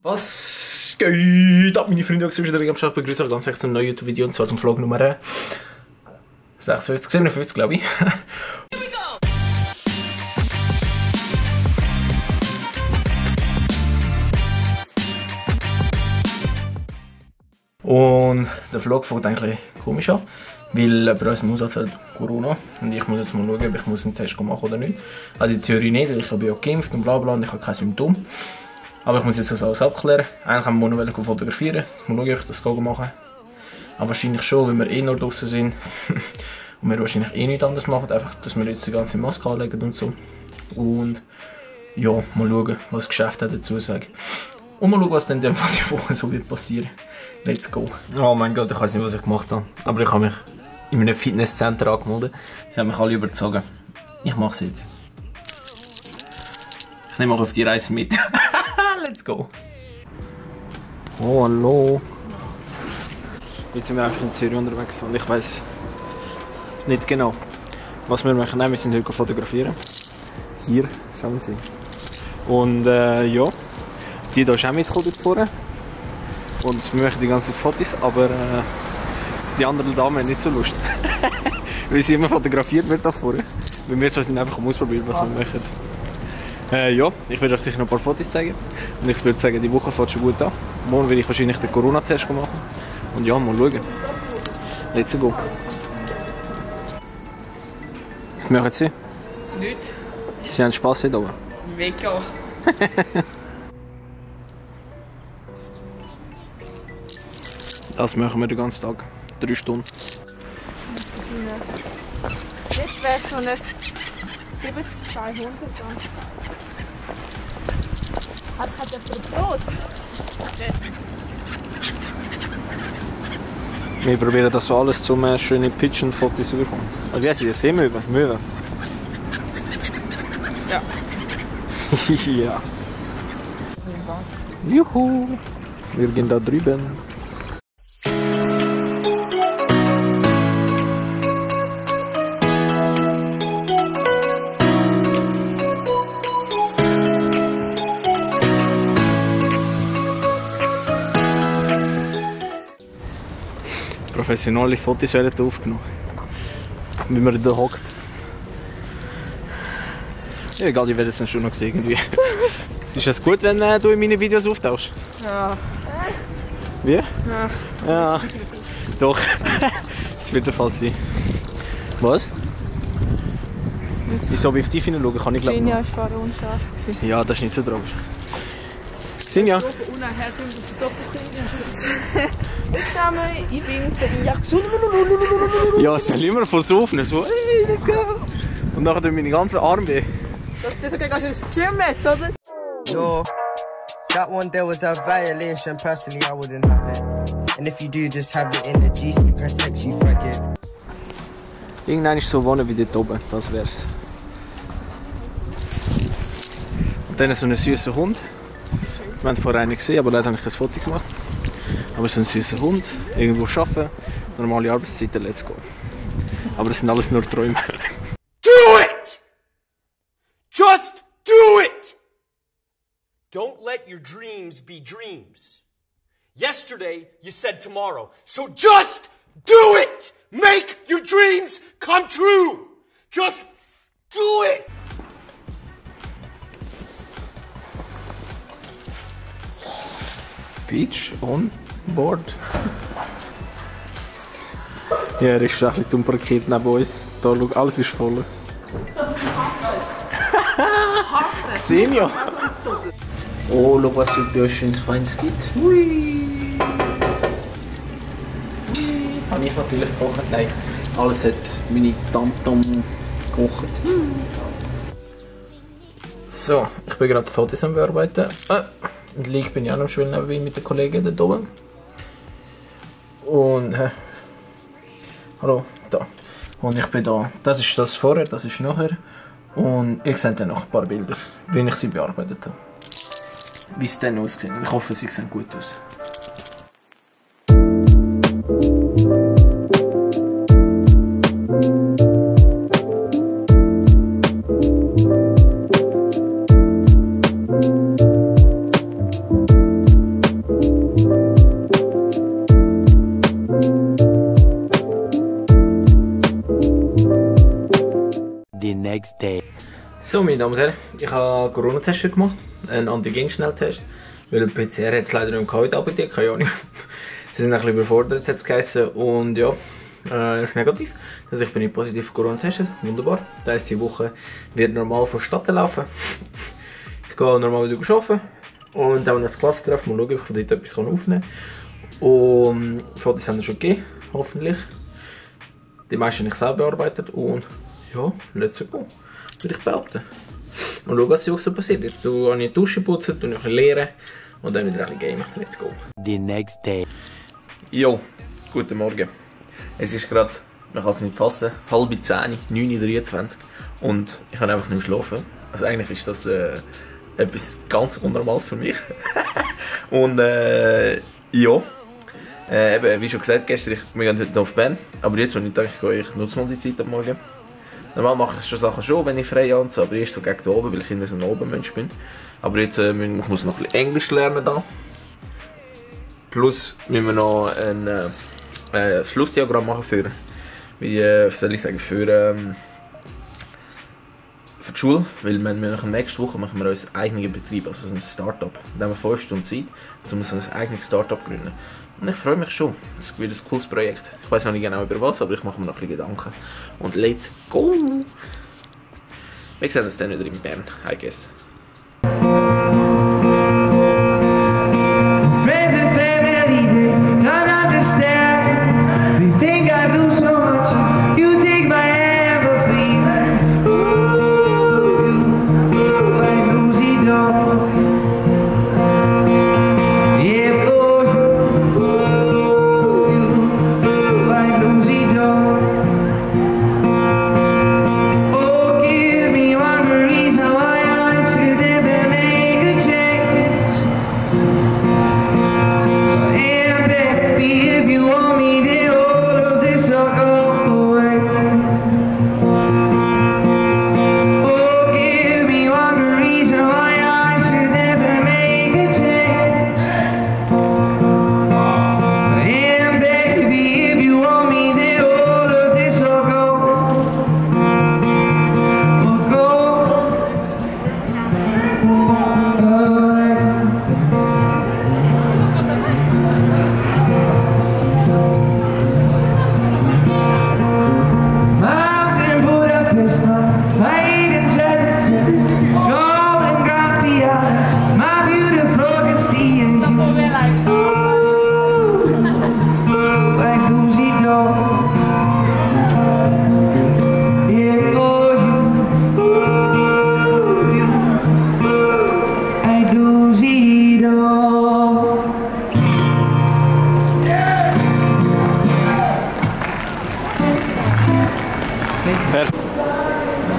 Was geht ab, meine Freunde? Ich bin wieder am Start. Begrüße euch ganz herzlich zum neuen YouTube-Video, und zwar zum Vlog Nummer 56, 57, glaube ich. Und der Vlog fängt eigentlich komisch an, weil bei uns im Haus hat Corona und ich muss jetzt mal schauen, ob ich einen Test machen oder nicht. Also in Theorie nicht, weil ich habe ja geimpft und bla bla und ich habe keine Symptome. Aber ich muss jetzt das alles abklären. Eigentlich haben wir noch fotografieren. Jetzt mal schauen, ob ich das machen. Aber wahrscheinlich schon, weil wir eh noch draußen sind. Und wir wahrscheinlich eh nichts anderes machen. Einfach, dass wir jetzt die ganze Maske anlegen und so. Und ja, mal schauen, was das Geschäft dazu sagt. Und mal schauen, was dann die Woche so wird passieren. Let's go. Oh mein Gott, ich weiß nicht, was ich gemacht habe. Aber ich habe mich in einem Fitnesscenter angemeldet. Sie haben mich alle überzogen. Ich mache es jetzt. Ich nehme auch auf die Reise mit. Let's go. Oh, hallo. Jetzt sind wir einfach in Zürich unterwegs und ich weiß nicht genau, was wir machen. Nein, wir sind heute fotografieren. Hier, schauen Sie. Und ja, die hier ist auch mitgekommen dort vorne. Und wir machen die ganze Zeit Fotos, aber die anderen Damen haben nicht so Lust. Weil sie immer fotografiert wird da vorne. Weil wir sind einfach ausprobieren, was wir machen. Ja, ich werde euch sicher noch ein paar Fotos zeigen. Und ich würde sagen, die Woche fängt schon gut an. Morgen werde ich wahrscheinlich den Corona-Test machen. Und ja, mal schauen. Let's go. Was machen Sie? Nichts. Sie haben Spass hier oben? Mega. Das machen wir den ganzen Tag. 3 Stunden. Jetzt wäre so ein 70-200 dann. Hat jemand Brot? Wir probieren das alles zum schönen Pitchen Fotos zu bekommen. Also wie heißt die? Seemöwe? Möwe? Ja. Ja. Juhu! Wir gehen da drüben. Professionelle Fotos werden aufgenommen. Wie man da hockt. Ja, egal, ich werde es dann schon noch sehen. Irgendwie. Ist es gut, wenn du in meinen Videos auftauchst? Ja. Wie? Ja. Ja. Doch. Das wird der Fall sein. Was? Ins Objektiv hineinschauen kann ich glaube Sinja war vorher unscharf. Ja, das ist nicht so tragisch. Sinja? Ich bin für Ja, es soll immer von so aufnehmen. So, hey, Digga. Und nachher tun meine ganzen Arme weh. Das ist okay, gehst du ins Gym jetzt, oder? Yo, that one there was a violation. Personally, I wouldn't have it. And if you do, just have it in the GC, press X, you fuck it. Irgendwann ist so wohnen wie dort oben, das wär's. Und dann so einen süßen Hund. Wir haben vorher einen gesehen, aber leider habe ich kein Foto gemacht. Aber so ein süßer Hund, irgendwo arbeiten, normale Arbeitszeiten, let's go. Aber das sind alles nur Träume. Do it! Just do it! Don't let your dreams be dreams. Yesterday, you said tomorrow. So just do it! Make your dreams come true! Just do it! Beach on board. Ja, er ist ein bisschen parkiert neben uns. Da, schau, alles ist voll. Gesehen ja. Oh, schau, was es für schönes Feines gibt. Hui. Habe ich natürlich gekocht? Nein, alles hat meine Tante gekocht. So, ich bin gerade Fotos am Bearbeiten. Und ich bin ja noch schön mit den Kollegen da oben. Und hallo, da. Und ich bin da. Das ist das vorher, das ist nachher. Und ihr seht dann noch ein paar Bilder, wie ich sie bearbeitet habe. Wie es dann aussieht. Ich hoffe, sie sehen gut aus. next day. So, meine Damen und Herren, ich habe einen Corona-Test gemacht, einen Antigen-Schnelltest, weil PCR hat es leider nicht mehr in der Apotheke, keine Ahnung. Sie sind ein bisschen überfordert, hat es geheißen, und ja, ist negativ. Also ich bin nicht positiv für Corona getestet, wunderbar. Das heisst, die Woche wird normal vonstatten laufen. Ich gehe normal wieder arbeiten und auch das Klassentreffen, mal schauen, ob ich dort etwas aufnehmen kann. Und Fotos haben wir schon gegeben, hoffentlich. Die meisten habe ich selber bearbeitet und ja, let's go, würde ich behaupten. Und schauen, was so passiert. Jetzt habe ich die Dusche putzen, ein bisschen leeren und dann wieder ein bisschen gamen. Let's go. The next day. Jo, guten Morgen. Es ist gerade, man kann es nicht fassen, 9:30, 9:23 Uhr und ich kann einfach nicht schlafen. Also eigentlich ist das etwas ganz Unnormales für mich. Und ja, eben, wie schon gesagt, gestern, wir gehen heute noch auf Bern, aber jetzt, wenn ich denke, ich nutze mal die Zeit am Morgen. Normal mache ich schon Sachen schon, wenn ich frei habe, so, aber erst so gegen oben, weil ich immer so ein Obenmensch bin. Aber jetzt ich muss noch ein bisschen Englisch lernen da. Plus müssen wir noch ein Flussdiagramm machen für, wie soll ich sagen, für die Schule, weil nächste Woche machen wir uns eigenen Betrieb, also ein Start-up. Dann haben wir 5 Stunden Zeit, um so ein eigenes Start-up zu gründen. Und ich freue mich schon, es wird ein cooles Projekt. Ich weiß noch nicht genau über was, aber ich mache mir noch ein bisschen Gedanken. Und let's go! Wir sehen uns dann wieder in Bern, I guess.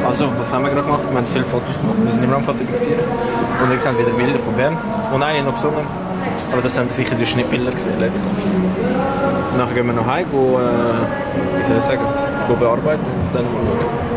Also, was haben wir gerade gemacht? Wir haben viele Fotos gemacht. Wir sind immer am Fotografieren. Und ihr seht wieder Bilder von Bern. Und eine noch gesungen. Aber das haben sicher die Schnittbilder gesehen. Let's go. Und nachher gehen wir noch heim, wie soll ich sagen, bearbeiten und dann mal schauen.